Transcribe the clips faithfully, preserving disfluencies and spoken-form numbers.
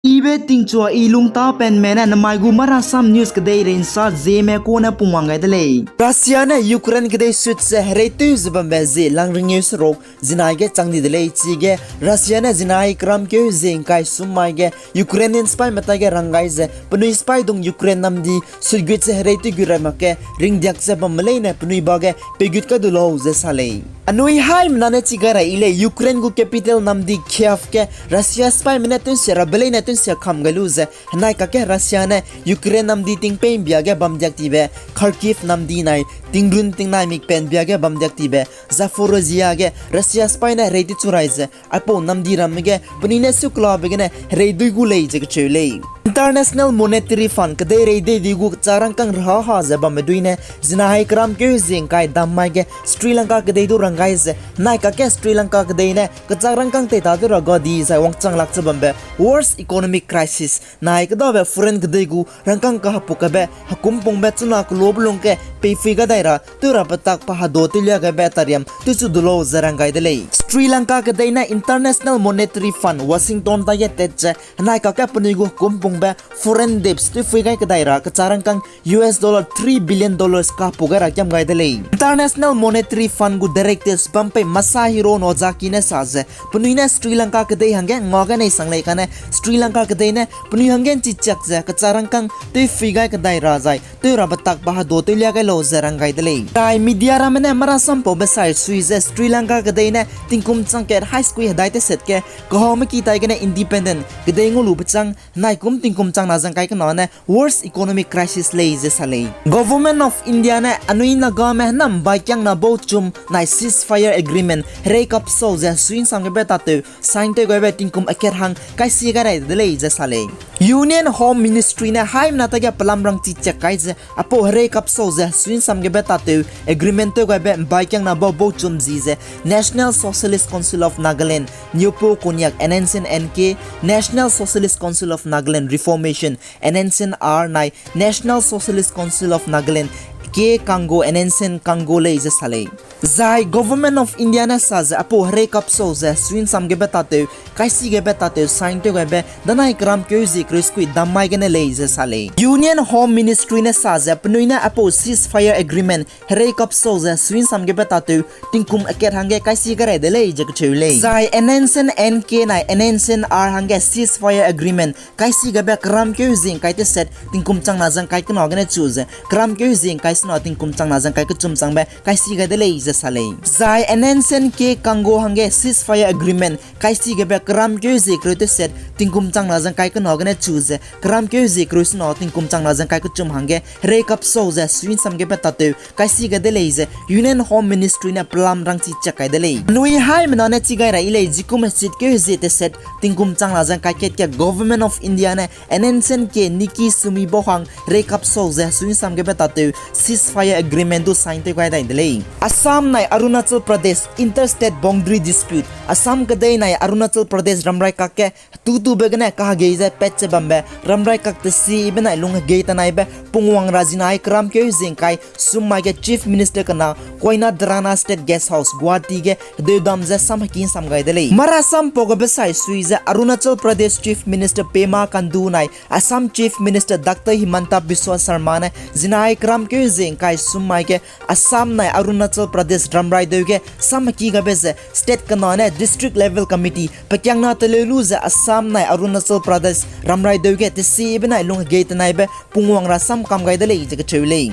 Ibe tingchua i lungtapenme ne namai gu Marasam News kedeirei nsa zieme kune pungwang gai de lei. Russia ne Ukraine kedei sut ze hereitew ze bambe zie langringeu seruk zinai ge chang di de lei. Chige Russia ne zinai keramkeu zie ngkai sum mai ge Ukrainian sipaîme taige rang gai ze penui sipaî dung Ukraine namdi sutgut ze hereitew gu rai mak ge ringdiak ze bamme leine penui ba ge peigut kai du lau ze sa lei. Anui haimena ne chi gai ra i lei, Ukraine gu capital namdi Kyiv ge Russia sipaîme ne tewnsia rabe leine tewnsia kam gai lu ze, henai kakge Russia ne Ukraine namdi tingpei mbia ge bamdiak tibe Kharkiv namdi nai tingrun tingnai mikpen bia ge bamdiak tibe Zaporizhzhia ge Russia sipaî ne herei techu rai ze, aipau namdi ramme ge penui ne sukelabe gene herei dui gu lei ze kecheu lei. International Monetary Fund kedeirei dei di gu kecha rangkâng raha ze bamme dui ne, zinai keramkeu zie ngkai dam mai ge Sri Lanka kedei du rang gai ze, henai kakge Sri Lanka kedei ne kecha rangkâng tei ta du ra ga di zai wangchang lak ze bambe worst economic crisis nai kedabe foreign kedei gu rangkâng kahapuk kabe hekumpungbe chuna kelobe lungge peipui gai dai ra tew rabe tak pa hado tewlia gaibe tariam tewchu du lau ze rang gai de lei. Sri Lanka kedei ne International Monetary Fund Washington taige tat ze, henai kakge penui gu hekumpungbe foreign debts tewpui gai kedai ra kecha rangkâng U S dollar three billion dollars kahapuk gai ra kiam gai de lei. International Monetary Fund gu directors bam pei Masahiro Nozaki ne sa ze, penui ne Sri Lanka kedei hangge ngua gai nei sang lei kane Sri Lanka kedei ne penui hangge nchichiak ze kecha rangkâng tewpui gai kedai ra zai tew rabe tak pa hado tewlia gai lau ze rang gai de lei. Zai media ramme ne marasam paube sai sui ze Sri Lanka kedei ne tingkum chang kat hai sekui hedai teset ge kahame ki tai gene independent kedei ngau lube chang henai kum tingkum chang na zang kai kena ne worst economic crisis lei ze sa lei. Government of India ne anui Nagame henam baikiangna bau chum nai ceasefire agreement herei kapsau ze hesui nsam gebe tatew sign tew gaibe tingkum akat hang kaisi gai rai de lei ze sa lei. Union Home Ministry ne haimena taige pelam rangchi chak kai ze aipau herei kapsau ze hesui nsam gebe tatew agreement tew gaibe mbaikiangna bau bau chum zi ze National Socialist Council of Nagaland, Nyopo Konyak N S C N N K, National Socialist Council of Nagaland Reformation, N S C N R nai National Socialist Council of Nagaland, K Kango, N S C N Kango lei ze sa lei. Zai Government of India ne sa ze aipau herei kapsau ze hesui nsam gebe tatew kaisi gebe tatew sign tew gaibe danai keramkeu zie kereu sekui dam mai gene lei ze sa lei. Union Home Ministry ne sa ze penui ne aipau ceasefire agreement herei kapsau ze hesui nsam gebe tatew tingkum akat hangge kaisi gai rai de lei ze kecheu lei. Zai N S C N N K nai N S C N R hangge ceasefire agreement kaisi gebe keramkeu zie ngkai teset tingkum chang na zang kai kena gene chu ze keramkeu zie ngkai sena tingkum chang na zang kai kechum changbe kaisi gai de lei ze sa lei. Zai N S C N K Kango hangge ceasefire agreement kaisi gebe keramkeu zie kereu teset tingkum chang na zang kai kena gene chu ze keramkeu zie kereu sena tingkum chang na zang kai kechum hangge herei kapsau ze hesui nsam gebe tatew kaisi gai de lei ze Union Home Ministry ne pelam rangchi chak kai de lei. Anui haimena ne chi gai ra i lei, zikum hechit keu hezie teset tingkum chang na zang kai kat ge Government of India ne N S C N N K Niki Sumi bau hang herei kapsau ze hesui nsam gebe tatew ceasefire agreement du sign tew gai dai de lei. Assam nai Arunachal Pradesh interstate boundary dispute, Assam kedei nai Arunachal Pradesh ramrai kakge hetutube gene kahegei ze pat ze bambe ramrai kak tesibe nai lung hegei tanaibe pungwang ra zinai keramkeu zie ngkai sum mai ge Chief Minister kena Koinath Dharana State Guest House Guwahati ge hedeudam ze sam heki nsam gai de lei. Marasam pau gebe sai sui ze Arunachal Pradesh Chief Minister Pema Khandu nai Assam Chief Minister Doctor Himanta Biswa Sarma ne zinai keramkeu zie ngkai sum mai ge Assam nai Arunachal Pradesh ramrai deu ge sam heki gaibe ze state kena ne district level committee pekiangna teleu lu ze Assam nai Arunachal Pradesh ramrai deu ge tesibe nai lung hegei tanaibe pungwang ra sam kam gai de lei ze kecheu lei.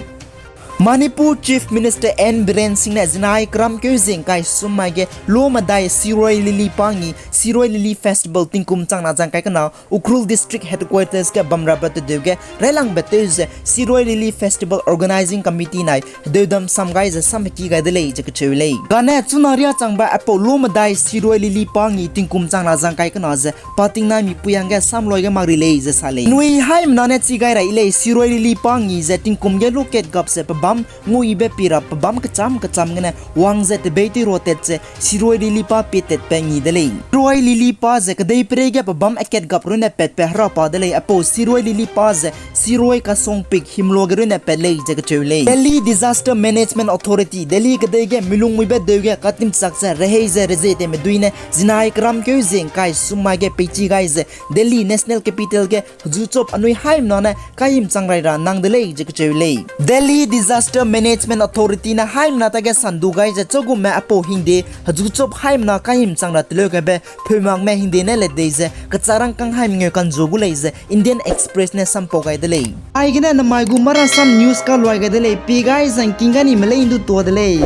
Manipur Chief Minister N Biren Singh ne zinai keramkeu zie ngkai sum mai ge Lomedai Shirui Lily Pangi, Shirui Lily Festival tingkum chang na zang kai kena Ukhrul District Headquarters ge bamrabe tedeu ge railangbe tew ze Shirui Lily Festival Organizing Committee nai hedeudam sam gai ze sam heki gai de lei ze kecheu lei. Kane chuna riâ changbe aipau Lomedai Shirui Lily Pangi tingkum chang na zang kai kena ze pa tingnai mipui hangge samloi ge mak ri lei ze sa lei. Nui haimena ne chi gai ra i lei, Shirui Lily Pangi ze tingkum ge lukat gap ze pebâm nguibe pi ra pebâm kecham kecham gene wang ze tebeitew rotet ze Shirui Lily pa pietatbe ngi de lei. Sirui Lily Pass ze kedei peirei ge pebâm akat gap runne patbe hera pa de lei. Aipau Sirui Lily Pass ze Sirui Kasongpik himlo ge runne pat lei ze kacheu lei. Delhi Disaster Management Authority, Delhi kedei ge milung muibe deu ge katimchak ze rehei ze rezie teime dui ne zinai keram keu zie ngkai sum mai ge peichi gai ze Delhi National Capital ge hezuchop anui haimena ne kaihimchang rai ra nang de lei ze kacheu lei. Delhi Disaster Management Authority ne haimena tage sandu gai ze chagumme aipau hingde hezuchop haimena kaihimchang ra teleu gaibe pheumakme hingde ne ledei ze kecharangkâng haimengeu kanzu gu lei ze Indian Express ne sampau gai de lei. Aigene namai gu marasam news kaluai gai de lei, pi gai zangking ga ni melei ndu tua de lei.